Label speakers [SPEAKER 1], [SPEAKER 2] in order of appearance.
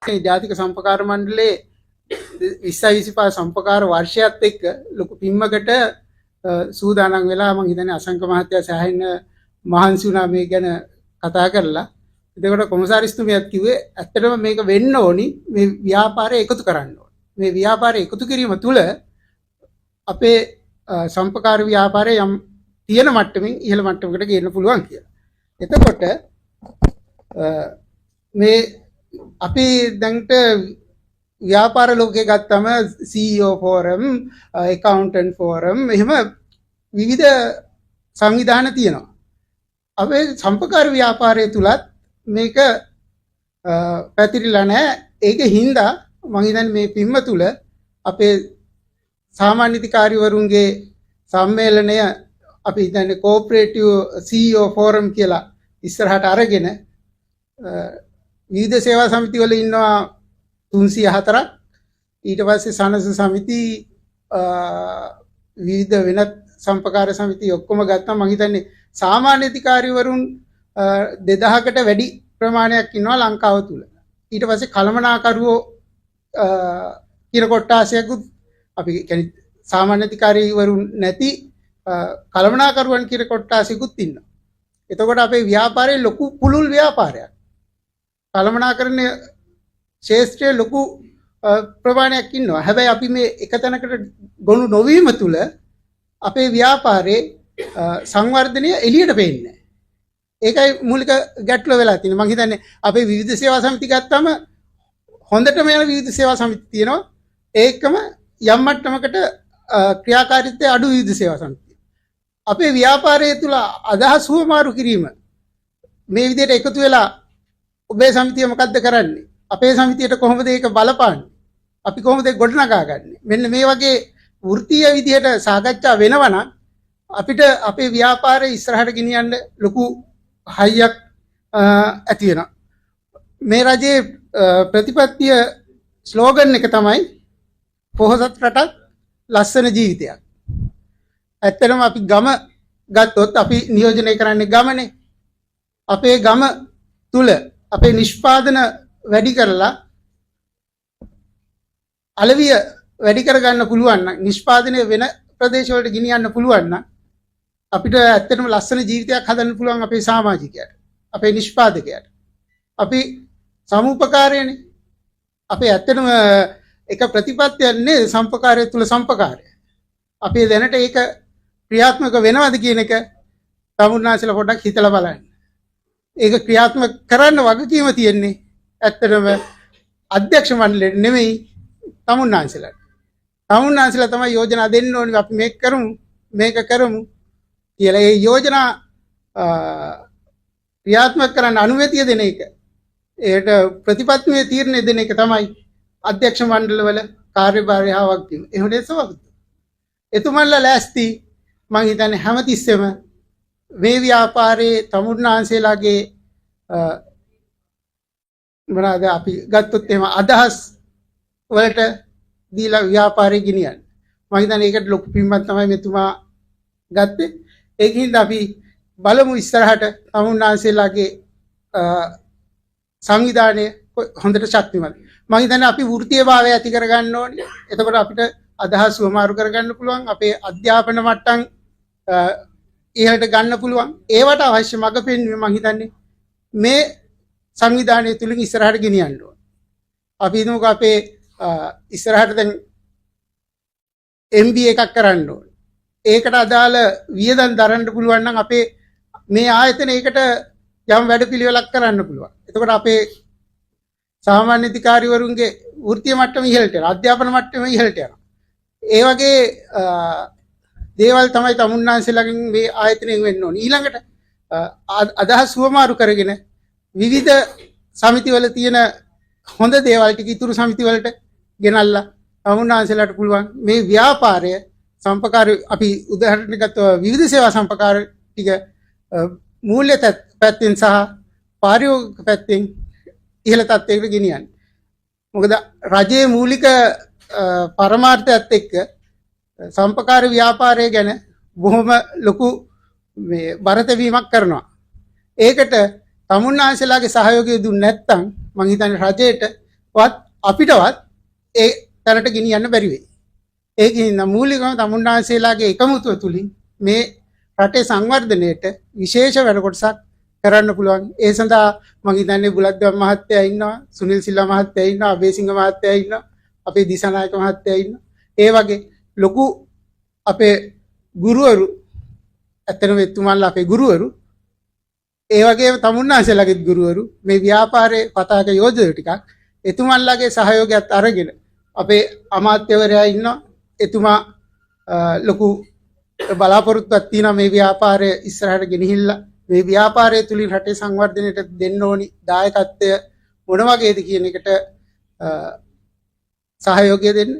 [SPEAKER 1] ජාතික සම්පකාර මණ්ඩලයේ 2025 සම්පකාර වර්ෂයත් එක්ක ලොකු පින්මකට සූදානම් වෙලා මං හිතන්නේ අසංක මහත්තයා සෑහෙන මහන්සි වුණා මේ ගැන කතා කරලා. එතකොට කොමසාරිස්තුමියත් කිව්වේ ඇත්තටම මේක වෙන්න ඕනි, මේ ව්‍යාපාරය එකතු කරන්න ඕනි. මේ ව්‍යාපාරය එකතු කිරීම තුළ අපේ සම්පකාර ව්‍යාපාරය යම් තියෙන මට්ටමින් ඉහළ මට්ටමකට ගේන්න පුළුවන් කියලා. එතකොට මේ අපි දැන්ට ව්‍යාපාර ලෝකේ ගත්තම CEO forum, accountant forum එහෙම විවිධ සංවිධාන තියෙනවා. අපේ සම්පකාර ව්‍යාපාරය තුලත් මේක පැතිරිලා නැහැ. ඒක හින්දා මං හිතන්නේ මේ පින්ම තුල අපේ සාමාන්‍ය අධිකාරිවරුන්ගේ සම්මේලනය අපි හිතන්නේ කෝපරේටිව් CEO forum කියලා ඉස්සරහට අරගෙන විවිධ සේවා සමිති වල ඉන්නවා 304ක්. ඊට පස්සේ සනස සමිති, විවිධ වෙනත් සම්පකාර සමිති ඔක්කොම ගත්තම මං හිතන්නේ සාමාන්‍ය අධිකාරිවරුන් 2000කට වැඩි ප්‍රමාණයක් ඉන්නවා ලංකාව තුල. ඊට පස්සේ කළමනාකරුවෝ කියන කොට්ටාසයකුත් අපි කියන්නේ සාමාන්‍ය අධිකාරිවරුන් නැති කළමනාකරුවන් කියන කොට්ටාසයකුත් ඉන්නවා. එතකොට අපේ ව්‍යාපාරයේ ලොකු පුළුල් ව්‍යාපාරයක්. කළමනාකරණ ක්ෂේත්‍රයේ ලොකු ප්‍රමාණයක් ඉන්නවා. හැබැයි අපි මේ එක තැනකට ගොනු නොවීම තුල අපේ ව්‍යාපාරයේ සංවර්ධනය එළියට පේන්නේ නැහැ. ඒකයි මූලික ගැටලුව වෙලා තියෙන්නේ. මං හිතන්නේ අපේ විවිධ සේවා සමිති ගත්තම හොඳටම යන විවිධ සේවා සමිති තියෙනවා. ඒකම යම් මට්ටමකට ක්‍රියාකාරීත්වය අඩු විවිධ සේවා සමිති. අපේ ව්‍යාපාරය තුල අදහස් හුවමාරු කිරීම මේ විදිහට එකතු වෙලා ඔබේ සමිතිය මොකද්ද කරන්නේ? අපේ සමිතියට කොහොමද ඒක බලපාන්නේ? අපි කොහොමද ඒක ගොඩනගා ගන්නෙ? මෙන්න මේ වගේ වෘත්තීය විදිහට සාකච්ඡා වෙනවා නම් අපිට අපේ ව්‍යාපාරය ඉස්සරහට ගෙනියන්න ලොකු හයියක් ඇති වෙනවා. මේ රජයේ ප්‍රතිපත්තිය ස්ලෝගන් එක තමයි පොහොසත් රටක් ලස්සන ජීවිතයක්. ඇත්තටම අපි ගම ගත්තොත් අපි නියෝජනය කරන්නේ ගමනේ. අපේ ගම තුල අපේ නිෂ්පාදන වැඩි කරලා අලවිය වැඩි කරගන්න පුළුවන් නම්, නිෂ්පාදනය වෙන ප්‍රදේශ වලට ගෙනියන්න පුළුවන් නම් අපිට ඇත්තටම ලස්සන ජීවිතයක් හදන්න පුළුවන් අපේ සමාජිකයාට, අපේ නිෂ්පාදකයාට. අපි සමුපකාරයනේ. අපේ ඇත්තටම එක ප්‍රතිපත්තියක් නේ සම්පකාරය තුල සම්පකාරය. අපේ දැනට ඒක ක්‍රියාත්මක වෙනවද කියන එක තමුන්නාන්සේලා පොඩ්ඩක් හිතලා බලන්න. ඒක ක්‍රියාත්මක කරන්න වගකීම තියෙන්නේ ඇත්තටම අධ්‍යක්ෂ මණ්ඩලයට නෙමෙයි, තමුන්නාන්සේලාට. තමුන්නාන්සේලා තමයි යෝජනා දෙන්න ඕනේ, අපි මේක කරමු මේක කරමු කියලා. ඒ යෝජනා ක්‍රියාත්මක කරන්න අනුමැතිය දෙන එක, ඒකට ප්‍රතිපත්තිමය තීරණය දෙන එක තමයි අධ්‍යක්ෂ මණ්ඩලවල කාර්යභාරය හා වගකීම. එහෙම නේද සභාපතිතුමා? එතුමන්ලා ලෑස්ති මං හිතන්නේ හැමතිස්සෙම මේ ව්‍යාපාරයේ තමුන්නාන්සේලාගේ මොනවාද අපි ගත්තොත් එහෙම අදහස් වලට දීලා ව්‍යාපාරය ගෙනියන්න. මං හිතන්නේ ඒකට ලොකු පින්මක් තමයි මෙතුමා ගත්තේ. ඒකින්ද අපි බලමු ඉස්සරහට තමුන්නාන්සේලාගේ සංවිධානය හොඳට ශක්තිමත්. මං හිතන්නේ අපි වෘත්තීය භාවය ඇති කරගන්න ඕනේ. එතකොට අපිට අදහස් හුවමාරු කරගන්න පුළුවන්. අපේ අධ්‍යාපන මට්ටම් ඉහළට ගන්න පුළුවන්. ඒවට අවශ්‍ය මඟ පෙන්වීම මං හිතන්නේ මේ සංවිධානය තුලින් ඉස්සරහට ගෙනියන්න ඕනේ. අපි හිතමුකෝ අපේ ඉස්සරහට දැන් MBA එකක් කරන්න ඕනේ. ඒකට අදාළ වියදම් දරන්න පුළුවන් නම් අපේ මේ ආයතන ඒකට යම් වැඩපිළිවෙලක් කරන්න පුළුවන්. එතකොට අපේ සාමාන්‍ය අධිකාරිවරුන්ගේ වෘත්තීය මට්ටම ඉහළට යනවා. අධ්‍යාපන මට්ටම ඉහළට යනවා. ඒ වගේ දේවල් තමයි තමුන්නාන්සේලාගෙන් මේ ආයතනයෙන් වෙන්න ඕනේ. ඊළඟට අදහස් හුවමාරු කරගෙන විවිධ සමිතිවල තියෙන හොඳ දේවල් ටික ඉතුරු සමිතිවලට ගෙනල්ලා තමුන්නාන්සේලාට පුළුවන් මේ ව්‍යාපාරය සම්පකාර අපි උදාහරණ ගත්තොත් විවිධ සේවා සම්පකාර ටික මූල්‍ය පැත්තෙන් සහ පාරියෝගික පැත්තෙන් ඉහළ තත්ත්වයකට ගෙනියන්න. මොකද රජයේ මූලික පරමාර්ථයත් එක්ක සම්පකාර ව්‍යාපාරය ගැන බොහොම ලොකු මේ බරතැබීමක් කරනවා. ඒකට තමුන්නාන්සේලාගේ සහයෝගය දුන්නේ නැත්නම් මං හිතන්නේ රජයට වත් අපිටවත් ඒ තැනට ගෙනියන්න බැරි වෙයි. ඒකින් මූලිකව තමුන්නාන්සේලාගේ එකමුතුව තුලින් මේ රටේ සංවර්ධනයට විශේෂ වැඩ කොටසක් කරන්න පුළුවන්. ඒ සඳහා මං හිතන්නේ බුලත්ගම මහත්තයා ඉන්නවා, සුනිල් සිල්වා මහත්තයා ඉන්නවා, අබේසිංහ මහත්තයා ඉන්නවා, අපේ දිසානායක මහත්තයා ඉන්නවා. ඒ වගේ ලොකු අපේ ගුරුවරු, ඇත්තටම එතුමන්ලා අපේ ගුරුවරු, ඒ වගේම තමුන්නාන්සේලාගේත් ගුරුවරු, මේ ව්‍යාපාරයේ පතාක යෝජක ටිකක් එතුමන්ලාගේ සහයෝගයත් අරගෙන අපේ අමාත්‍යවරයා ඉන්නවා. එතුමා ලොකු බලාපොරොත්තුවක් තියෙනවා මේ ව්‍යාපාරය ඉස්සරහට ගෙනහිල්ලා මේ ව්‍යාපාරය තුලින් රටේ සංවර්ධනයට දෙන්න ඕනි දායකත්වය මොන වගේද කියන එකට සහයෝගය දෙන්න.